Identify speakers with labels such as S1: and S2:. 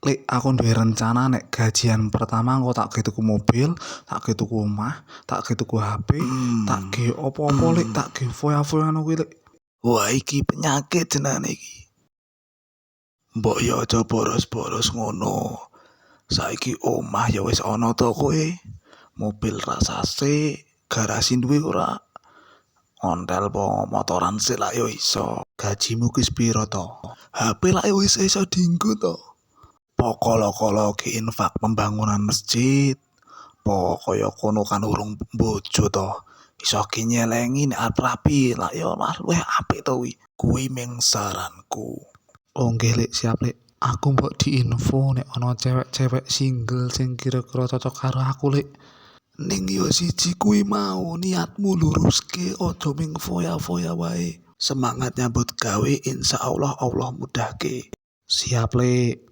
S1: Lek, aku duwe rencana nek gajian pertama engko tak gawe tuku mobil, tak gawe tuku omah, tak gawe tuku HP, tak gawe opo-opo, Lek, tak gawe foya-foya ngono kuwi, Lek.
S2: Wah, iki penyakit jenenge iki. Mbok yo aja boros-boros ngono. Saiki omah ya wis ana to kowe. Mobil rasah sik, garasi duwe ora? Ontel po motoran sik lak yo iso. Gajimu ki sepiro to? HP lak yo wis iso dienggo to. Po kala-kala ki infak pembangunan masjid. Po kaya kono kan urung bojo to. Iso ki nyelengi nek arep rabi lak yo malah luwih apik to kuwi. Kuwi mung saranku.
S1: Oh nggih, Lek, siap, Lek. Aku mbok diinfo nek ana cewek-cewek single sing kira-kira cocok karo aku, Lek.
S2: Ning yo siji kuwi mau, niatmu luruske, aja mung foya-foya wae. Semangat nyambut gawe, insyaallah Allah mudahke.
S1: Siap, Lek.